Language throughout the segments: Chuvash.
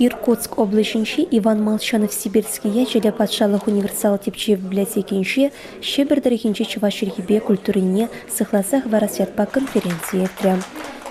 Иркутск облаҫӗнчи Иван Молчанов-Сибирский ячӗллӗ патшалӑх универсал тӗпчев библиотекинче Ҫӗпӗр тӑрӑхӗнчи чӑваш чӗлхипе культурине сыхласа хӑварас ятпа конференци иртрӗ.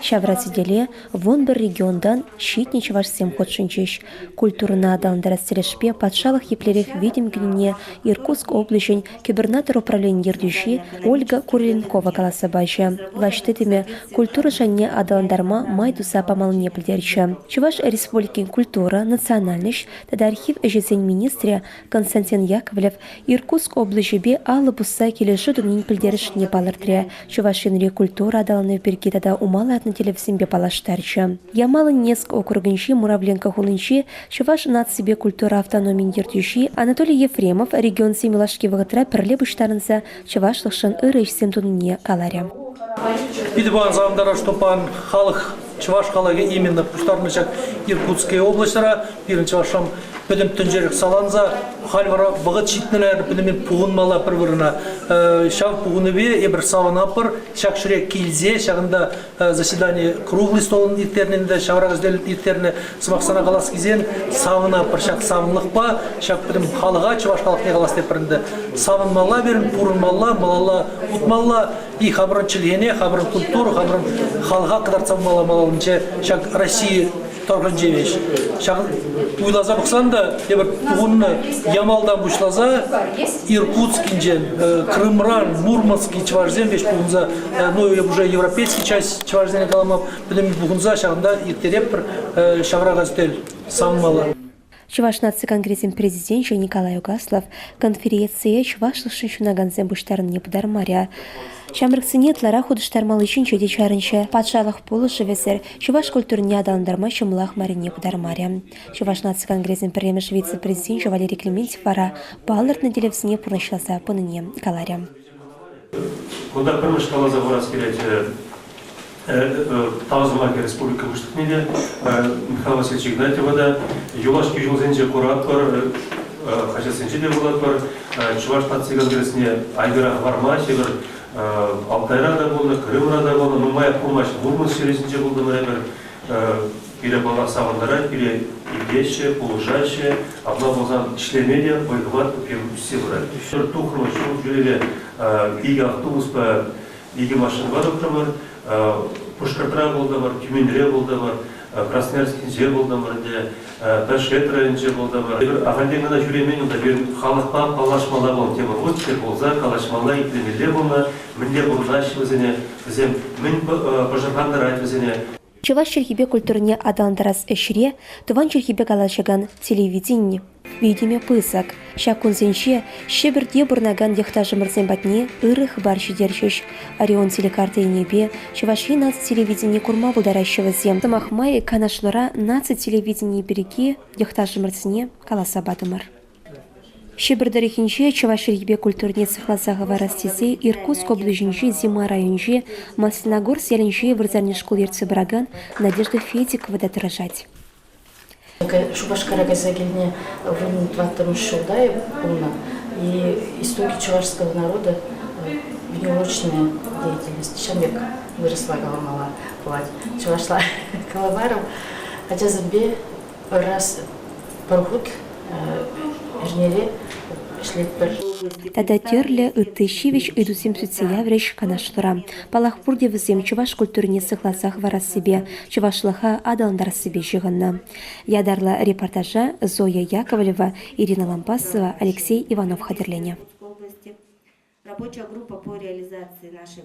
Ҫавра сӗтеле 11 регионтан ҫитнӗ чӑвашсем хутшӑнчӗҫ. Культурӑна аталантарас тӗлӗшпе патшалӑх еплерех витӗм кӳнине Иркутск облаҫӗн Кӗпӗрнатор управленийӗн ертӳҫи Ольга Куриленкова каласа пачӗ. Влаҫ тытӑмӗ культура шайне аталантарма май туса памаллине пӗлтерчӗ. Чӑваш Республикин культура, национальноҫ тата архив ӗҫӗсен министрӗ Константин Яковлев Иркутск облаҫӗпе алӑ пусса килӗшӳ тунин пӗлтерӗшне палӑртрӗ, Чӑваш Енри культура аталанӑвӗ пирки тата ума лартнӑ тӗллевсемпе паллаштарчӗ. Ямало-Ненецк округӗнчи Муравленко хулинчи Чӑваш наципе культура автономийӗн ертӳҫи Анатолий Ефремов регионсем юлашки вӑхӑтра пӗрле пуҫтарӑнса чӑвашлӑхшӑн ырӑ ӗҫсем тунине каларӗ. Питӗ пан савӑнтарать, что пан халӑх, чӑваш халӑхӗ именно пуҫтарнӑ ҫак Иркутская облаҫра пирӗн чӑвашсем пӗтӗм тӗнчерех саланса халь вара вӑхӑт ҫитнӗ пӗтӗмпе пухӑнмалла пӗр вырӑна. Ҫав пухӑннипе эпир савӑнатпӑр. Ҫак ҫӗре килсе ҫакӑнта заседание круглый столӑн ирттернӗ те ҫавра сӗтел ирттернӗ сӑмахсана калас килсен савӑнатпӑр ҫак савӑнлӑхпа, ҫак пӗтӗм халӑха, чӑваш халӑхне калас тетпӗр ӗнтӗ. Савӑнмалла пирӗн, пурӑнмалла, малалла утмалла. И хамӑрӑн чӗлхене, хамӑрӑн культура, хамӑрӑн халӑха кӑтартса пымалла малаллинче ҫак Россия тӑрӑхӗнче веҫ. Ҫак уйласа пӑхсан та эпир пухӑннӑ Ямалтан пуҫласа Иркутскинчен, Крымран, Мурмански чӑвашсем веҫ пухӑнса, ну, уже европейский часть чӑвашсене калама пӗтӗм пухӑнса ҫакӑнта ирттеретпӗр ҫаврака сӗтел савӑнмалла. Чӑваш наци конгресӗн президенчӗ Николай Угаслов конференцие чӑвашлӑхшӑн ҫунакансем пуҫтарӑннине пытармарӗ. Ҫамрӑксене ытларах хутӑштармалли ҫинче те чарӑнчӗ. Патшалӑх пулӑшӑвӗсӗр чӑваш культурине аталантарма ҫӑмӑлах маррине пытармарӗ. Чӑваш наци конгресӗн пӗрремӗш вице-президенчӗ Валерий Клементьев вара палӑртнӑ тӗллевсене пурнӑҫласа пынине каларӗ. Кунта пӗрмӗш каласа хурас килет, Тав сӑмахӗ республика Пуҫлӑхне те, Михаил Васильевич Игнатьева та. Юлашки ҫулсенче куратпӑр, хаҫатсенче те вулатпӑр, Чӑваш наци конгресне айкӑра хӑварма эпир Алтайра та пулнӑ, Крымра та пулнӑ, нумаях пулмасть Мурманск ҫӗрӗсенче пултӑмӑр эпир. Пире паллах савӑнтарать, пире илтеҫҫӗ, пулӑшаҫҫӗ. Апла пулсан ӗҫлеме те вӑй-хӑват ӳссе пырать. Тухрӑмӑр ҫул ҫӳреве икӗ автобуспа Икӗ машинӑпа тухрӑмӑр. Пушкӑртра пултӑмӑр, Тюменьре пултӑмӑр, Красноярскинче пултӑмӑр ӗнтӗ, Ташкент районӗнче пултӑмӑр. Эпир ахальтен кӑна ҫӳремен унта, пирӗн халӑхпа паллашмалла пулнӑ, тепӗр хут тӗл пулса калаҫмалла, итлемелле пулнӑ, мӗнле пурӑнаҫҫӗ вӗсене, вӗсем мӗн пӑшӑрхантарать вӗсене. Чӑваш чӗлхипе культурине аталантарас ӗҫре тӑван чӗлхепе калаҫакан телевидени витӗмӗ пысӑк. Ҫак кунсенче Ҫӗпӗрте пурӑнакан йӑхташӑмӑрсем патне ырӑ хыпар ҫитерчӗҫ. Орион телекарта енӗпе Чӑваш Ен наци телевиденине курма пултараҫҫӗ вӗсем. Сӑмах май, Канашлура наци телевиденийӗ пирки йӑхташӑмӑрсене каласа патӑмӑр. Ҫӗпӗр тӑрӑхӗнче чӑваш чӗлхипе культурине сыхласа хӑварас тесе Иркутск облаҫӗнчи Зима районӗнчи Масляногорск ялӗнчи вырсарни шкул ертсе пыракан Надежда Федикова та тӑрӑшать. Шупашкара кайса килнӗ 14-мӗш ҫулта пулнӑ. И истоки чувашского народа внеурочная деятельность. Ҫавӑн пек вырӑсла каламалла пулать. Чӑвашла каламарӑм. Ачасемпе раз пӗр хут эрнере ӗҫлетпӗр. Тата тӗрлӗ ытти ҫивӗч ыйтусем сӳтсе яврӗҫ канашлура. Паллах, пурте вӗсем чӑваш культурине сыхласа хӑварассипе, чӑвашлӑха аталантарассипе ҫыхӑннӑ. Ятарлӑ репортажа Зоя Яковлева, Ирина Лампасова, Алексей Иванов хатӗрленӗ. Рабочая группа по реализации нашей.